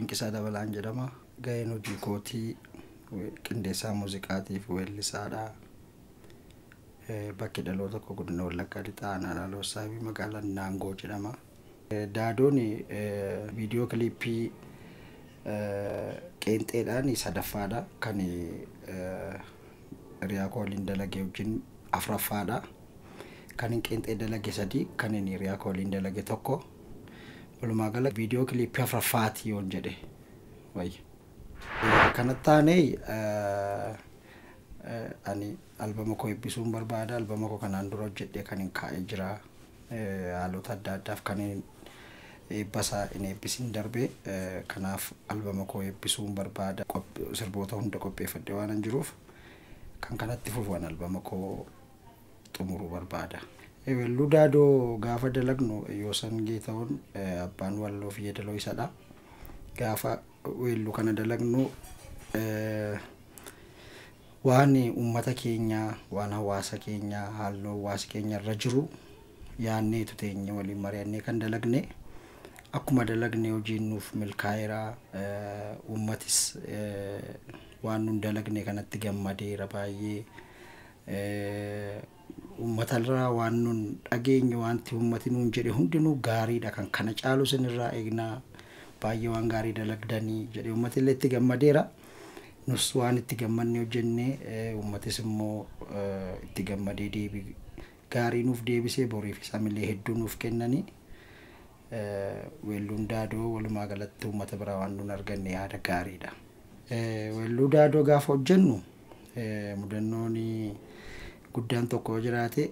Dinqisaa Dabalaan jedhama. Gaheen hojii kootii qindeessaa muuziqaatiif weellisaadha. Bakki dhaloota koo godina Wallaggaa Lixaa aanaa Laaloo Saabii magaalaa Naangoo jedhama. Daadoon viidiyoo kiliippii qeenxeedhaan sadaffaadha. Kan hiriyaa koo waliin dalage wajjin afuraffaadha. Kan hin qeenxee dalage sadii, kan hin hiriyaa koo waliin dalage tokko. Walumaa gala viidiyoo kiliippii afuraffaati yoon jedhe wayya. Kanatti aanee ani albama koo eebbisuun barbaada. Albama koo kanaan dura hojjedhee kan hin kaa'ee jira. Haalota adda addaaf kan hin eebbasaa hin eebbisin darbe. Kanaaf albama koo eebbisuun barbaada. Sirboota hunda qopheeffadhee waan hin jiruuf kan kanatti fufuun albama koo xumuruu barbaada. Weelluu Daadoo gaafa dalagnu Yoosan Geetahuun abbaan walloo fi yeedaloo isadha. Gaafa weelluu kana dalagnu waan uummata keenyaa, waan hawaasa keenyaa, halluu hawaasa keenya irra jiru yaadneetu teenye waliin mari'annee kan dalagne. Akkuma dalagne hojiin nuuf milkaa'eera. Uummatis waan nun dalagne kanatti gammadeera baay'ee. Uummatarraa waan nun dhageenye, wanti uummati nuun jedhe hundinuu gaariidha, kan kana caalu isinirraa eegnaa, baay'ee waan gaarii dalagdanii jedhe uummati illee itti gammadeera. Nus waan itti gammanne hojjenne, uummatis immoo itti gammadee deebii gaarii nuuf deebisee boriif isaan hedduu nuuf kennanii. Weelluun Daadoo walumaa galatti uummata biraa waan nun arganne yaada gaariidha. Weelluu Daadoo gaafa hojjennu mudannoon guddaan tokko yoo jiraate,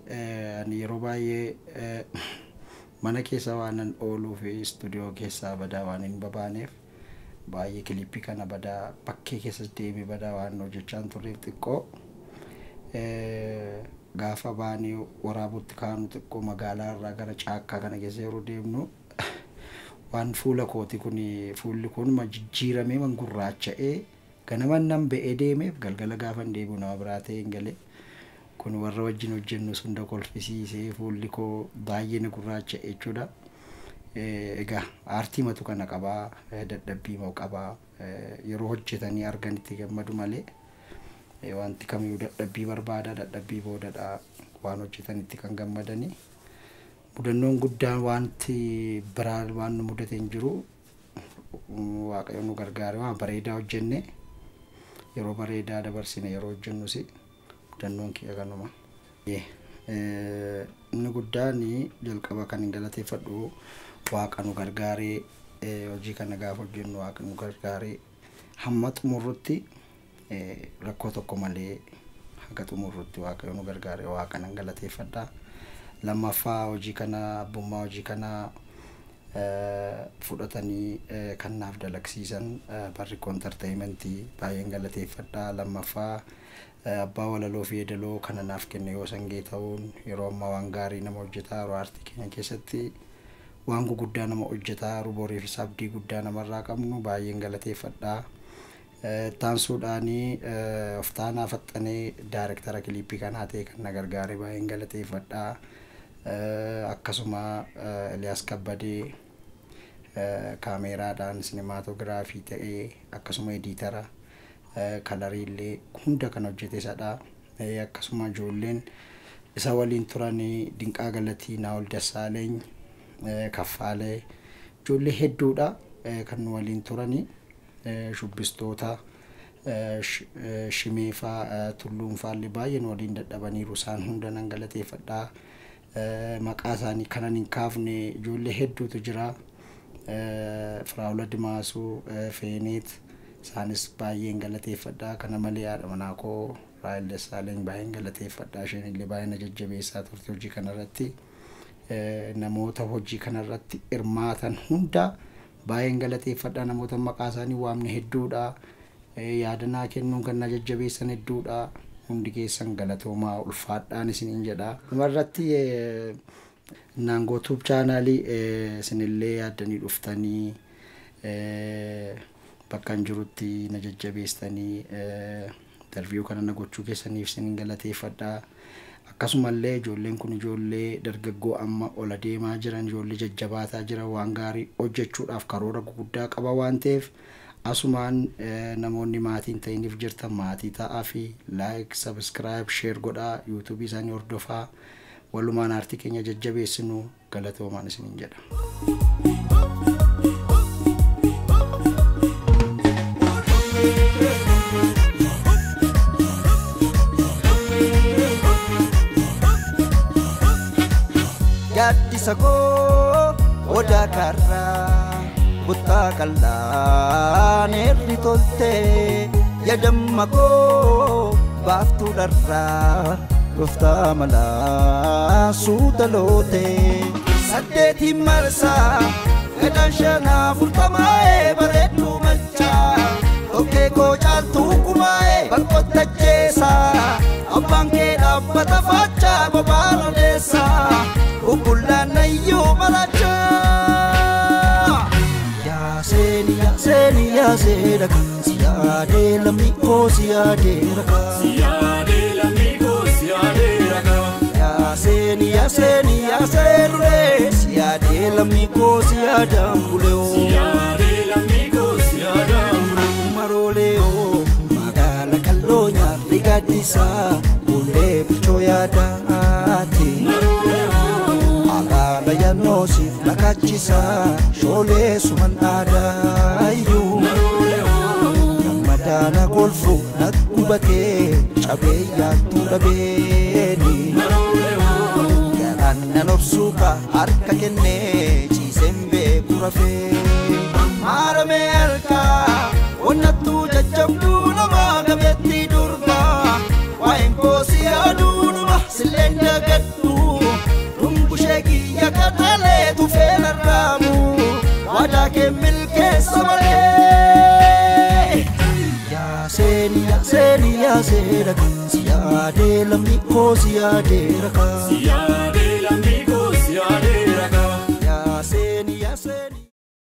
ani yeroo baay'ee mana keessa waanan ooluu fi istuudiyoo keessaa badaa waan hin babaaneef, baay'ee kilippii kana badaa bakkee keessas deemee badaa waan hojjechaa hin turreef, xiqqoo gaafa baanee waraabutti kaanu, xiqqoo magaalaa irraa gara caakkaa kana keessa yeroo deemnu, waan fuula kooti kun, fuulli kun jijjiiramee gurraacha'ee, ganama nan ba'ee deemeef galgala gaafa hin deebi'u nama biraa ta'ee hin galee. Kun warra wajjin hojjennu hunda kolfisiisee, fuulli koo baay'ee na gurraacha'e jechuudha. Egaa aartii matu kana qabaa, dadhabbii moo qabaa, yeroo hojjetanii arganitti gammadu malee wanti kamiyyuu dadhabbii barbaada, dadhabbii boodadha waan hojjetanitti kan gammadanii. Mudannoon guddaan wanti biraa waan nu mudate hin jiru. Waaqayyo nu gargaare, waan bareedaa hojjenne, yeroo bareedaa dabarsine yeroo hojjennus mudannoon kiyya kanuma. Inni guddaan jalqaba kan hin galateeffadhu Waaqa nu gargaaree, hojii kana gaafa hojjennu Waaqa nu gargaaree hamma xumurrutti rakkoo tokko malee haga xumurrutti Waaqayyo nu gargaaree, Waaqa nan galateeffadha. Lammaffaa, hojii kana, abbummaa hojii kana fudhatanii kan naaf dalagsiisan Barri Entertainmentii baay'een galateeffadha. Lammaffaa, abbaa walaloo fi yeedaloo kana naaf kenne Yoosan Geetahuun, yeroo ammaa waan gaarii nama hojjetaa yeroo aartii keenya keessatti waan guguddaa nama hojjetaa jiru, boriifis abdii guddaa namarraa qabnu baay'een galateeffadha. Taansuudhaanii Oftaanaa Faxxanee daayirektara kiliippii kanaa ta'e kan na gargaare baay'een galateeffadha. Akkasuma Eliyaas Kabbadee kaameeraadhaan sinimaatoogiraafii ta'ee, akkasuma ediitara kalarii illee hunda kan hojjete isadha. Akkasuma ijoolleen isa waliin turan Dinqaa Galatii, Naa'ol Dassaaleeny, Kaffaalee, ijoollee hedduudha kan nu waliin turanii, shubbistoota Shimeefaa, Tulluunfaa illee baay'ee nu waliin dadhabaniiru, isaan hunda nan galateeffadha. Maqaa isaanii kanan hin kaafne ijoollee hedduutu jira. Firaa'ula Dimaasuu, Feeneet, isaanis baay'een galateeffadha. Kana malee haadha manaa koo Raahel Dassaaleeny baay'een galateeffadha. Isheen illee baay'ee na jajjabeessaa turte hojii kanarratti. Namoota hojii kanarratti hirmaatan hunda baay'een galateeffadha. Namoota maqaa isaanii waamne hedduudha. Yaada naa kennuun kan na jajjabeessan hedduudha. Hundi keessan galatoomaa, ulfaadhaan isiniin jedha. Dhumarratti Naangoo Tube chaanaalii isinillee yaaddanii dhuftanii bakka hin jirutti na jajjabeessitanii Interview kana na gochuu keessaniif isin galateeffadha. Akkasumallee ijoolleen kun ijoollee dargaggoo amma ol adeemaa jiran, ijoollee jajjabaataa jiran, waan gaarii hojjechuudhaaf karoora guguddaa qaba waan ta'eef asumaan namoonni maatii hin ta'iniif jirtan maatii ta'aa fi like, subscribe, share godhaa, yuutuubii isaanii hordofaa, walumaan aartii keenya jajjabeessinu. Galatoomaan isiniin jedha. Gaaddisa koo odaa karraa buttaa qal'aan eerri toltee yadamma koo baaftuu dharraa gooftaa malaa suuta lootee. Saddeetiin marsaa gadaan shanaa furtamaa'ee bareedduu machaa tokkee koo caaltuu kumaa'ee bakkoota jeesaa abbaan kee dhaabbata faachaa bobaan odeessaa bubbullaan nayyuu malachaa. Yaaseeni yaaseeni yaaseera ka siyaadee lammii koo siyaadeera ka. Siyaadee lammii koo siyaadeera ka. Yaaseeni yaaseeni yaaseerulee siyaadee lammii koo siyaadaan bulee. Siyaadee lammii koo siyaadaan bulee. Maroolee oo magaala qalloo nyaarri gaaddisaa bulee bilchoo yaadaati. Alaaba yannoosiif nakachisaa shoolee suman aadaayyuu. Gammadaana golfu naggubatee cabee yaattuu dhabeeni. Garaan nan obsuuka harka kennee ciiseen beeku rafee. Maaramee harkaa onnattuu jajjabduu namaa gameettii durbaa. Waa'een koo si yaaduunuma silleen dagadhu. Dumbushee kiyya qaxalee tufee narraamu. Waadaa kee milkeessa malee. Yaaseeni yaaseeni yaaseera ka siyaadee lammii koo siyaadeera ka. Siyaadee lammii koo siyaadeera.